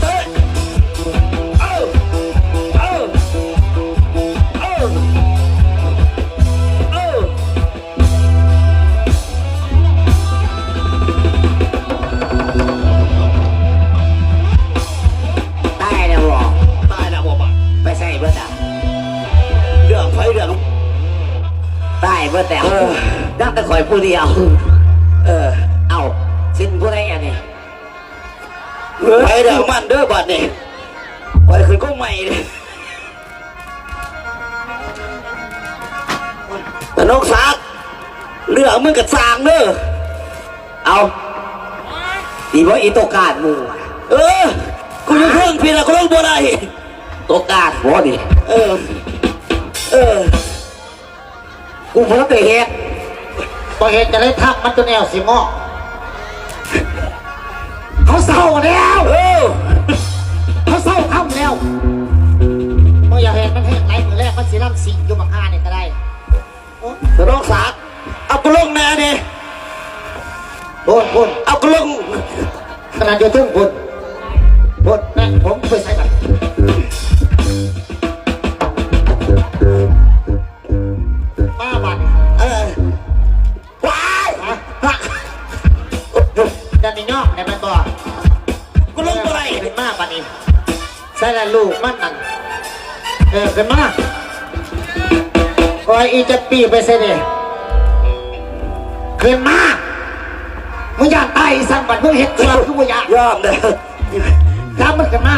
ເອີ ເອີ ເອີ ເອີ ເອີ. ຕາຍແລ້ວບໍ່? ຕາຍແລ້ວບໍ່ບາດ? ໄປໃສເບິດລະ? ເລື່ອງໃຜເລື່ອງ ຕາຍເບິດແລ້ວ. ເອີ ຍັງແຕ່ຂ້ອຍຜູ້ດຽວ. ເອີ ເອົ້າ ຊິນຜູ້ໃດອັນນີ້? ເອີ ໃຜເລື່ອງມັນເດີບາດນີ້. ຂ້ອຍຂຶ້ນກົງໃໝ່ເດ້. ທະນົງສັກ ເລື່ອງມຶງກະຊ່າງເດີ. ເອົາ ນີ້ບໍ່ອີໂຕການໝູ່? ເອີ ກູຢູ່ເທິງພີ້ລະ ກູລົງບໍ່ໄດ້. ໂຕການບໍ່ນີ້? ເອີ ເອີ ກູບໍ່ໄດ້ເຮັດ. ບໍ່ເຮັດຈະໄດ້ທັບມັນຈົນແອວຊິງອກ. ເຂົາເຊົາແລ້ວ. ເອີ ເຂົາເຊົາຄຳແລ້ວ. ບໍ່ຢາກເຮັດມັນແຮງຫຼາຍ ມື້ແລກມັນຊິລຳຊິງຢູ່ບັກຫ່ານີ້ກະໄດ້. ໂອ້ ທະນົງສັກ ເອົາກູລົງແດ່ນີ້. ພຸ້ນ ພຸ້ນ ເອົາກູລົງ. ຂະໜາດຢູ່ເທິງພຸ້ນ ພຸ້ນ ແມ່ນຜົມໄປໃສບັດ? ມາບາດນີ້. ເອີ ວ້າຍ ຮະ ຮະ ຢ່າໄປຍອມໄດ້ມັນບໍ່? ກູລົງບໍ່ໄດ້. ຂຶ້ນມາບາດນີ້. ໃສລະລູກມັນນັ້ນ? ເອີ ຂຶ້ນມາ. ໂອ້ຍ ອີຈັກປີໄປໃສເດ? ຂຶ້ນມາ. ມຶງຢ້ານຕາຍອີ່ສັງບັດ ມຶງເຮັດຕົວຄືບໍ່ຢ້ານ. ຍອມເດີ. ຈັບມັນຂຶ້ນມາ.